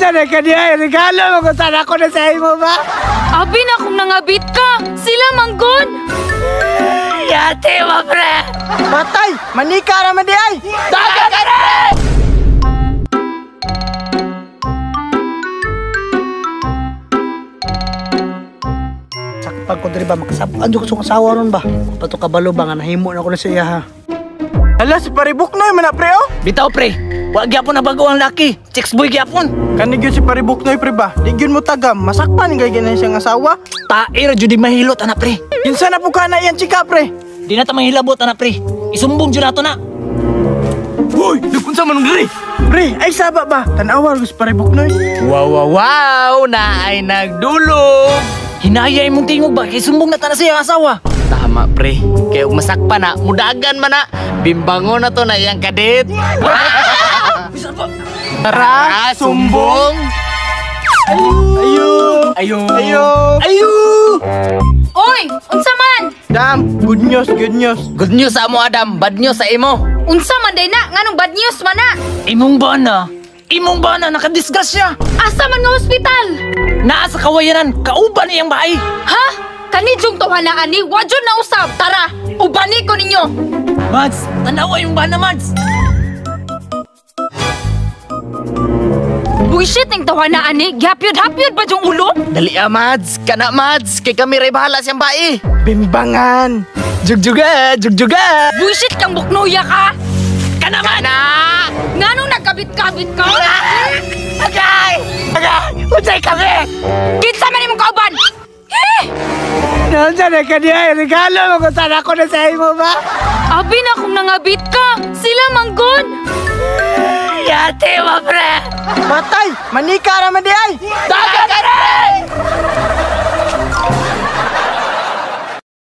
Naunsa na ka diay, regalo mo kung saan ako na sa imo ba? Abi na kung nangabit ka, sila manggon. Yate mo, pre! Patay! Manika ra man di ay! Dagan ka pre! Sakpag ko diri ba makasab-an jud ko sa asawa ron ba? Pato kabalo ba nga nahimo na ko na sa iya ha. Hala, si Paribuknoy man na pre oh! Bitaw pre, wa gyapon na bago ang laki. Chicks boy gyapon. Kani gyud si Paribuknoy pre ba? Di gyud mo tagam, masakpan kay ganan siyang asawa. Tae ra jud di mahilot ana pre. Kinsa na po ka na iyan chika pre? Di na ta manghilabot ana pre. Isumbong jud nato na. Hoy, nagkunsa man diri? Pre, ay saba ba? Tan-awa ra si Paribuknoy. Wow wow wow, na ay nagdulog. Hinaya imong tingog ba kay sumbong na ta na sa iyang asawa. Tama pre, kay ug masakpan na, mudagan man na. Bimbango na to na iyang kadit. Tara, sumbong. Ayo! Ayo. Ayo! Ayo. Oy, unsa man? Dam, good news, good news. Good news sa amo Adam, bad news sa imo. Unsa man day na? Nganong bad news man na? Imong bana. Imong bana nakadisgrasya. Asa man nga hospital? Naa sa kawayanan, kauban iyang baay. Ha? Kani jung tawhanaan ni, wa jud na usab. Tara, ubani ko ninyo. Mads, tanawa yung bana Mads. Bullshit ning tawhanaan ni, gihapyod-hapyod ba jung ulo? Dali ah, Mads, kana Mads, kay kami ray bahala siyang bae. Bimbangan! Jugjuga, jugjuga. Bullshit kang buknoya ka. Kana man. Nganong nagkabit-kabit ka? Agay! Agay! Unsay kami! Kinsa man imong kauban? Eh! Naunsa na ka diay, regalo mo kung saan ako na sa imo ba? Abi na kung nangabit ka, sila manggon. Yate mo, pre! Patay! Manika ra man di ay! Dagan